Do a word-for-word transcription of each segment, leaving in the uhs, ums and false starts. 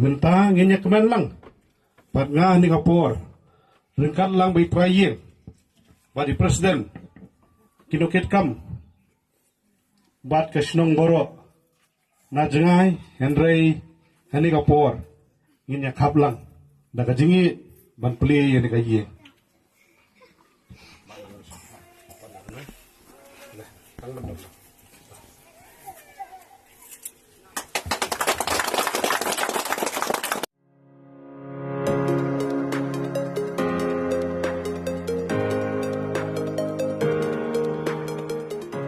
Mynta ngin ïa kmen lang. Bad nga ha kane ka por, ryngkat lang bad i trai ïing, bad i president, ki nongkitkam, bad ka shnong baroh, na jngai, hynrei ha kane ka por ngin ïa khap lang da ka jingïeit ban plie ïa kane ka ïing.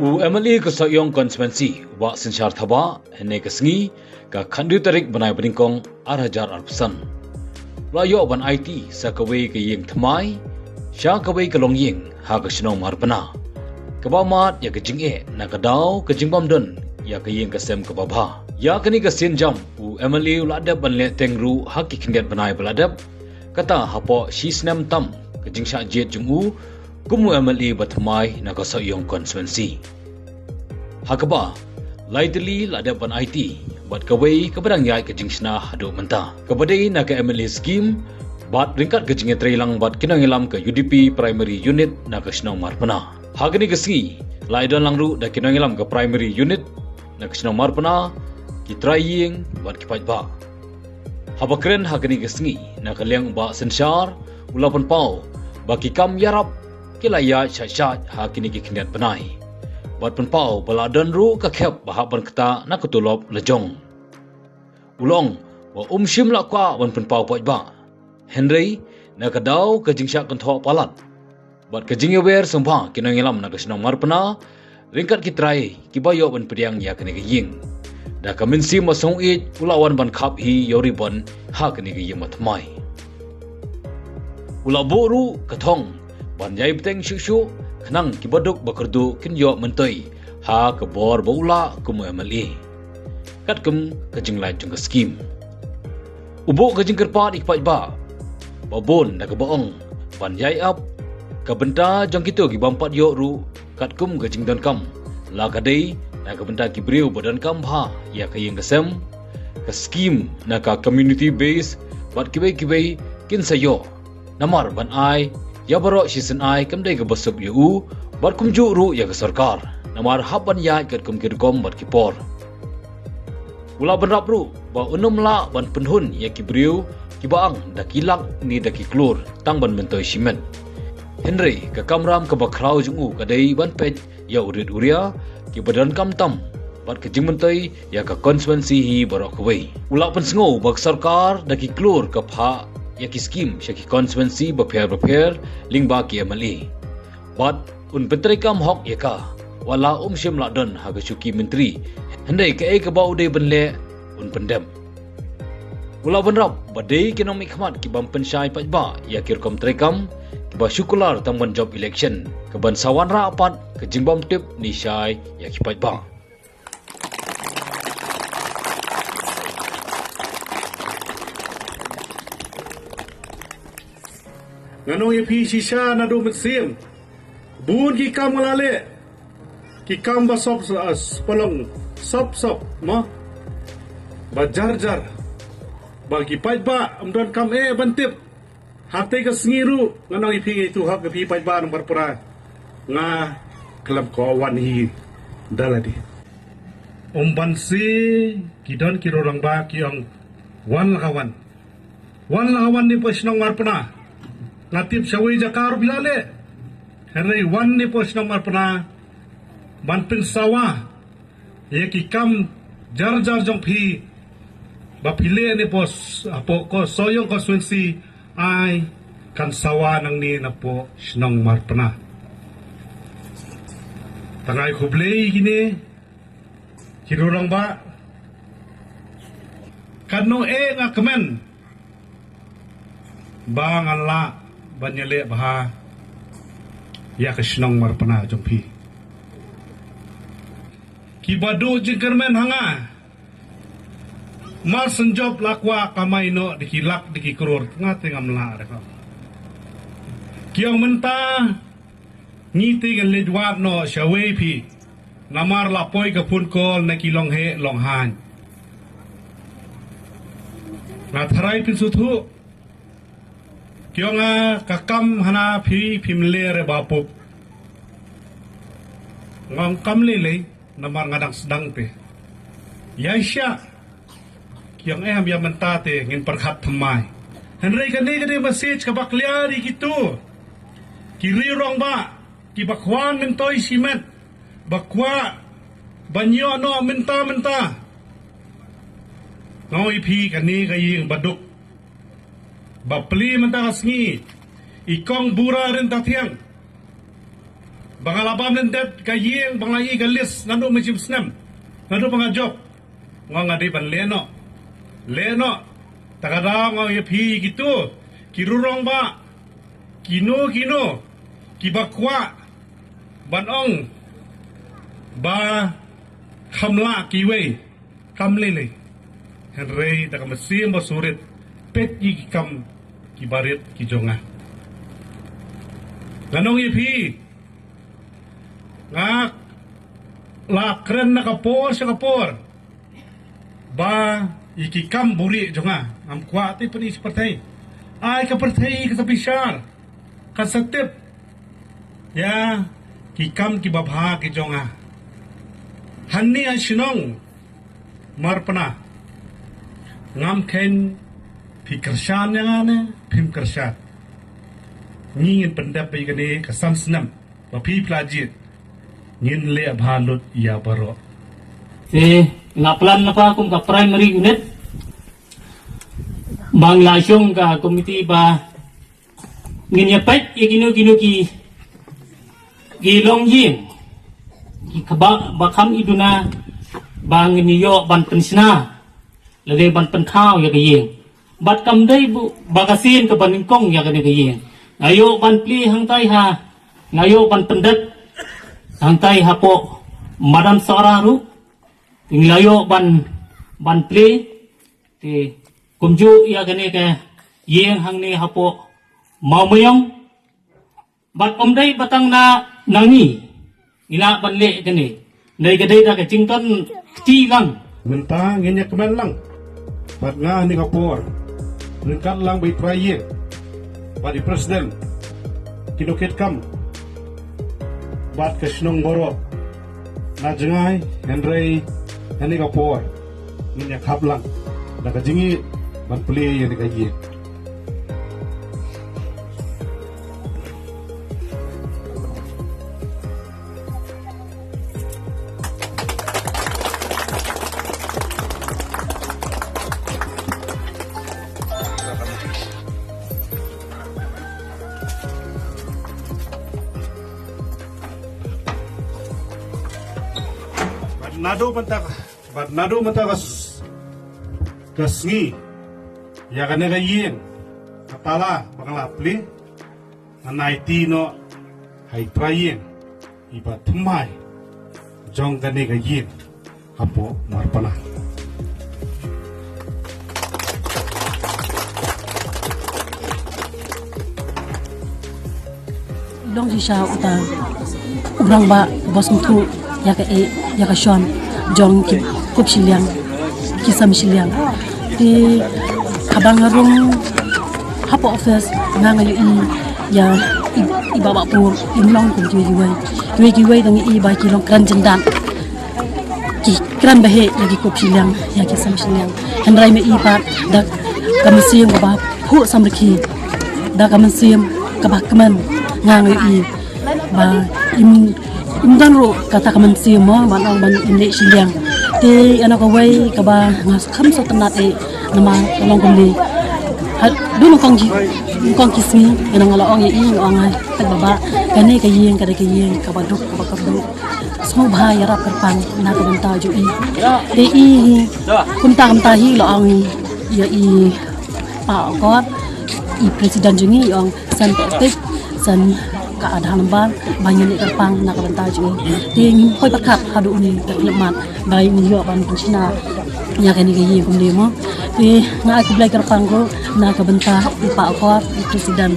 U M L A ka Sohiong Constituency, Bah Synshar Thabah, hynne ka sngi, ka khathynriew tarik bnai ba nyngkong, ar hajar arphew san, u la ïoh ban aiti sa kawei ka ïing thymmai sha kawei ka longïing ha ka shnong Marpna, kaba mad ïa ka jingeh na ka daw ka jingbym don ïa ka ïing ka sem kaba bha. Ïa kane ka sienjam u M L A u la dep ban leh teng ruh ha ki khyndiat bnai ba la dep, kata hapoh shi snem tam ka jingshah jied jong u kum u M L A ba thymmai na ka Sohiong Constituency. Ha kaba lai tylli la dep ban aiti bad kawei kaba dang ïaid ka jingshna haduh mynta, kaba dei na ka M L A scheme, bad ryngkat ka jingïatreilang bad ki nongïalam ka U D P Primary Unit na ka shnong Marpna. Ha kane ka sngi la ïadon lang ruh da ki nongïalam ka Primary Unit na ka shnong Marpna, ki trai ïing bad ki paidbah. Haba kren ha kane ka sngi na ka liang u Bah Synshar, u la pynpaw ba ki kam ïarap ki la ïaid shait shait ha kine ki khyndiat bnai, bad pynpaw ba la don ruh ka khep ba hap ban ktah na ka tulop la jong. U la ong ba um shym la kwah ban pynpaw paidbah, hynrei na ka daw ka jingshah kynthoh palat bad ka jingïawer sngewbha ki nongïalam na ka shnong Marpna ryngkat ki trai kiba ïoh ban pdiang ïa kane ka ïing. Da ka mynsiem ba sngewsih u la wan ban khap hi ïa u ribon ha kane ka ïing ba thymmai. U la buh ruh ka thong ban ïai bteng shuh shuh khnang kiba duk ba kyrduh kin ïoh myntoi ha ka bor ba u lah kum u M L A, katkum ka jinglait jong ka scheme. U buh ka jingkyrpad ïa ki paidbah ba bun da kaba ong ban ïai ap ka bynta jong kito ki bym pat ïoh ruh katkum ka jingdonkam, la ka dei na ka bynta ki briew ba donkam bha ïa ka ïing ka sem, ka scheme na ka community base bad kiwei kiwei kin sa ïoh. Namar ban ai ïa baroh shisien ai kam dei kaba suk ïa u bad kumjuh ruh ïa ka sorkar, namar hap ban ïaid katkum ki rukom bad ki por. U la bynrap ruh ba un ym lah ban pynhun ïa ki briew kiba ang da ki lak ne da ki klur tang ban myntoi shimet. Hynrei ka kamram kaba khraw jong u ka dei ban peit ïa u rit u ria kiba donkam tam bad ka jingmyntoi ïa ka constituency hi baroh kawei. U la pynsngew ba ka sorkar da ki klur ka phah ïa ki scheme sha ki constituency bapher bapher lyngba ki M L A. Bad un pyntreikam hok ïa ka, wat la um shym la don ha ka shuki myntri, hynrei kaei kaba u dei ban leh un pyndep. U la bynrap ba dei ki nongmihkhmat ki bym pynshai paidbah ïa ki rukom treikam kiba shu kular tang ban jop election, ka ban sa wanrah pat ka jingbymtip ne shai ïa ki paidbah. Ngan ong ïa phi shisha naduh mynsiem, bun ki kam nga la leh, ki kam ba sop, ah, spalong, sop sop mo, ba jar jar, ba ki paidbah ym don kam eh ban tip. Hangtei ka sngi ruh ngan ong ïa phi, nga ïathuh hok ïa phi paidbah nong Marpna, nga khlem ko wan hi da lade. Ym ban si ki don ki rurang ba ki ong wan la ka wan. Wan la ka wan ne poh shnong Marpna. Nga tip shawei jaka ruh phi la leh. Hynrei wan ne poh shnong Marpna ban pynsawa ïa ki kam jar jar jong phi ba phi leh ne poh s-, hapoh ko Sohiong constituency, ai kan sawa nangne napoh shnong Marpna. Tang ai khublei kine ki rurang ba, katno eh nga kmen ba ngan lah ban ïaleh bha ïa ka shnong Marpna jong phi. Kiba duh jingkyrmen ha nga, mar shen jop la kwah kamai noh da ki lak da ki klur, nga te ngam lah da ka. Ki ong mynta ngi te ngan leit wad noh shawei phi, namar la poi ka phone call na ki longheh longhaiñ. Nga tharai phin sngewthuh. Ki ong nga ka kam hana phi phim leh re ba pup. Nga ong kam lei lei namar nga dang sdang te. Ïa sha ki ong em ïa mynta te ngin pyrkhat thymmai. Hynrei kane ka dei message kaba clear ïa kito ki riew rangbah kiba kwah myntoi shimet, ba kwah ban ïoh noh mynta mynta. Nga ong ïa phi kane ka ïing ba duk ba plie mynta ka sngi, i Kong Bura Ryntathiang, ba nga la bam lyndet ka ïing ba nga la ïohi ka list naduh mynshem snem, naduh ba nga jop. Nga ong nga dei ban leh noh. Leh noh. Ta ka daw nga ong ïa phi kito ki riew rangbah, kino kino kiba kwah ban ong ba kham lah kiwei, kam lei lei. Hynrei da ka mynsiem ba surit, peit ïa ki kam kiba rit ki jong nga. Ngan ong ïa phi, nga la kren na ka por sha ka por ba ïa ki kam buhrieh jong nga, ngam kwah te pyni sha pyrthei. Ai ka pyrthei ka sa bishar, ka sa tip ïa ki kam kiba bha ki jong nga. Hangne ha shnong Marpna, ngam kheiñ phi kyrshan ïa nga ne phim kyrshan. Ngi ngin pyndep ïa kane ka san snem ba phi phi la jied, ngin leh bha lut ïa baroh. Te nga plan lypa kum ka primary unit ba ngi la shong ka komiti ba ngin ïa peit ïa kino kino ki, ki longïing, ki kaba, ba kham ïa duna ba ngin ïoh ban pynshna lane ban pynkhaw ïa ka ïing. Bad kam dei ba ka sien kaba nyngkong ïa kane ka ïing. Nga ïoh ban plie hangtai ha, nga ïoh ban pyndep hangtai hapoh madan Sohra ruh. Te ngi la ïoh ban, ban plie te kumjuh ïa kane ka ïing hangne hapoh Mawmaiong. Bad ym dei ba tang na, na ngi ngi lah ban leh kane. Dei ka dei da ka jington kti lang. Mynta ngin ïa kmen lang. Bad nga ha kane ka por, ryngkat lang bad i trai ïing bad i president, ki nongkitkam bad ka shnong baroh na jngai, hynrei ha kane ka por ngin ïa khap lang da ka jingïeit ban plie ïa kane ka ïing. Bad naduh mynta, bad naduh mynta ka s-, ka sngi, ïa kane ka ïing, ka tala ba nga la plie, ngan aiti noh ha i trai ïing iba thymmai jong kane ka ïing hapoh Marpna. Long shisha uta u rangbah ba sngewthuh ïa ka, eh, ïa ka shon jong ki kup shiliang, ki sam shiliang. Te haba nga rung hapoh office, nga, nga ïohi ïa i, i Bah Bah Pur, im long kum kiwei kiwei. Kiwei kiwei dang ïohi ba ki long kren jyndat, ki kren ba heh ïa ki kup shiliang, ïa ki sam shiliang. Hynrei ma i pat da ka mynsiem kaba phuh samrkhie, da ka mynsiem kaba kmen, nga, nga ïohi ba im, im don ruh kata ka mynsiem mo ban ong ban im leh shiliang. Te ïa kano kawei kaba nga kham sngewtynnat eh namar ka long kumne. Haduh nyngkong ki, nyngkong ki sngi, ïa nga la ong ïa i, nga ong ai tak baba, kane ka ïing ka dei ka ïing kaba duk kaba kyrduh. Sngewbha ïarap kyrpang na ka bynta jong i. Te i hi kumta kumta hi la ong ïa i Pa Akor, i president jong i, i ong san tactic, san ka Aadhaar number ba ngin leh kyrpang na ka bynta jong i. Te ngi hoi pyrkhat haduh une ka khyllipmat ba ngin ïoh ban pynshna ïa kane ka ïing kumne mo. Te nga ai khublei kyrpang ruh na ka bynta i Pa Akor, i president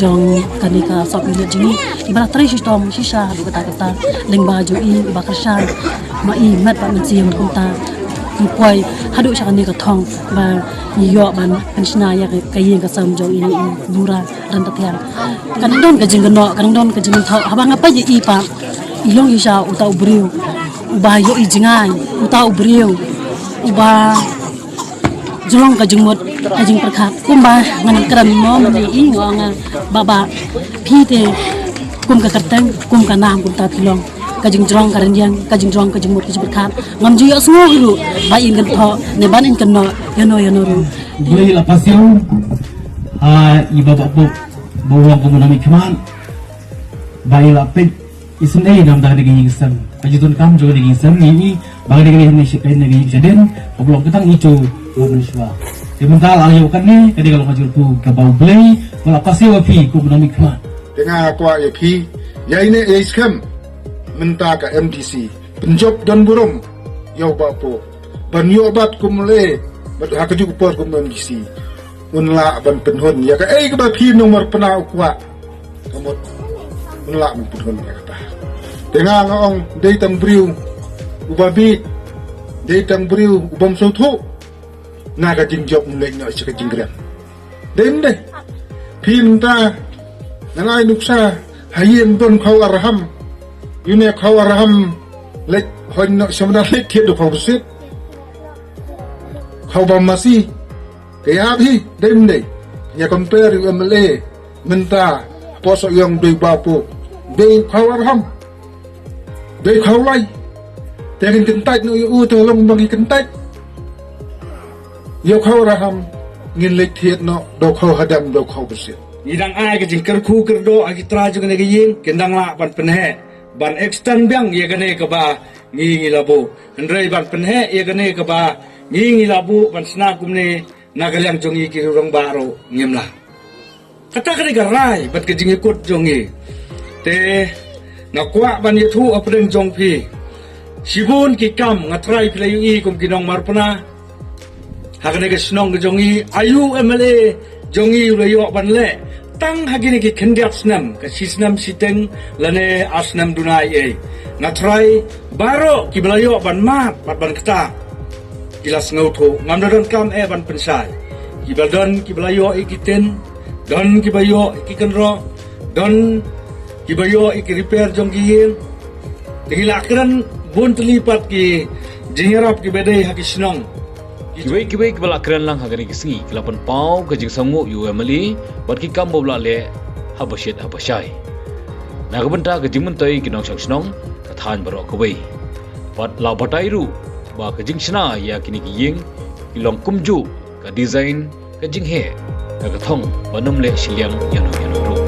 jong kane ka sub unit jong i, iba la trei shitom shisha haduh katta katta lyngba jong i, iba kyrshan ma i met bad mynsiem kumta. Ngi poi haduh sha kane ka thong ba ngi ïoh ban pynshna ïa ka ïing ka sem jong ine i Bura Ryntathiang. Kan don ka jingkynnoh, kan don ka jingkynnoh haba nga peit ïa i, pa, i long i sha uta u briew uba ïoh i jngai, uta u briew uba jrong ka jingmut ka jingpyrkhat. Kumba ngan kren mo mynne i nga ong, ba ba phi te kum ka kyrteng, kum ka nam, kumta phi long. Ka jingjrong ka rynïeng, ka jingjrong ka jingmut ka jingpyrkhat, ngam ju ïohsngew hi ruh ba in kynthoh ne ban in kynnoh ïano ïano ruh. Blei la pasiaw ha i Bah Bah Pop ba u long kum u nongmihkhmat, ba i la peit isynei namar da kane ka ïing sem. Ka jingdonkam jong kane ka ïing sem ngi i ba kane ka ïing sem ka ïing shadien, ka long ka tang i ju la mynshuwa. Te mynta la ïoh kane, kane ka long ka jingthmu kaba U Blei ba la pasiaw ha phi kum u nongmihkhmat. Te nga kwah ïa phi, ïa ine ïa i skhem mynta ka M D C, pynjop don burom ïa u Bah Pop ban ïoh bat kum le, bad ha kajuh ka por kum M D C un lah ban pynhun ïa kaei kaba phi nongmar pynah u kwah. Ka mut un lah ban pynhun ïa kata. Te nga nga ong, dei tang briew uba bieit, dei tang briew u bym sngewthuh na ka jingjop, ym leit noh sha ka jingkren. Dei ym dei? Phi mynta ngan ai nuksa, ha ïing don khaw arham. Ïa une khaw arham leit hoi noh sha madan, leit thied da u khaw basiat, khaw ba masi. Ka ïap hi, dei ym dei? Ïa compare ïa u M L A mynta, hapoh Sohiong dei u Bah Pop, dei khaw arham, dei khaw lai. Te ngin kyntait noh ïa u, te long ba ngi kyntait ïa u khaw arham, ngin leit thied noh da u khaw hadem, da u khaw basiat. Ngi dang ai ka jingkyrkhu kyrdoh ha ki trai jong kane ka ïing, kin dang lah ban pynheh ban extend biang ïa kane kaba ngi ngi la buh. Hynrei ban pynheh ïa kane kaba ngi ngi la buh ban shna kumne na ka liang jong ngi ki rangbah ruh ngim lah. Kata ka dei ka rai bad ka jingïakut jong ngi. Te nga kwah ban ïathuh hapdeng jong phi, shibun ki kam nga trai phi la ïohi kum ki nongmarpna ha kane ka shnong ka jong ngi. Aïu M L A jong ngi u la ïoh ban leh tang ha kine ki khyndiat snem, ka shi snem shiteng lane ar snem duna ei ei. Nga trai baroh kiba la ïoh ban mad bad ban ktah, ki la sngewthuh, ngam da donkam eh ban pynshai. Kiba don kiba la ïoh ïa ki tin, don kiba ïoh ïa ki kynroh, don kiba ïoh ïa ki repair jong ki ïing. Te ngi la kren bun tylli pat ki jingïarap kiba dei ha ki shnong. Kiwei kiwei kiba la kren lang ha kane ka sngi ki la pynpaw ka jingsngewnguh ïa u M L A bad ki kam ba u la leh haba shit haba shai. Na ka bynta ka jingmyntoi ki nongshong shnong, ka thaiñ baroh kawei, bad la batai ruh ba ka jingshna ïa kine ki ïing ki long kumjuh ka design, ka jingheh, ka ka thong ban ym leh shiliang ïano ïano ruh.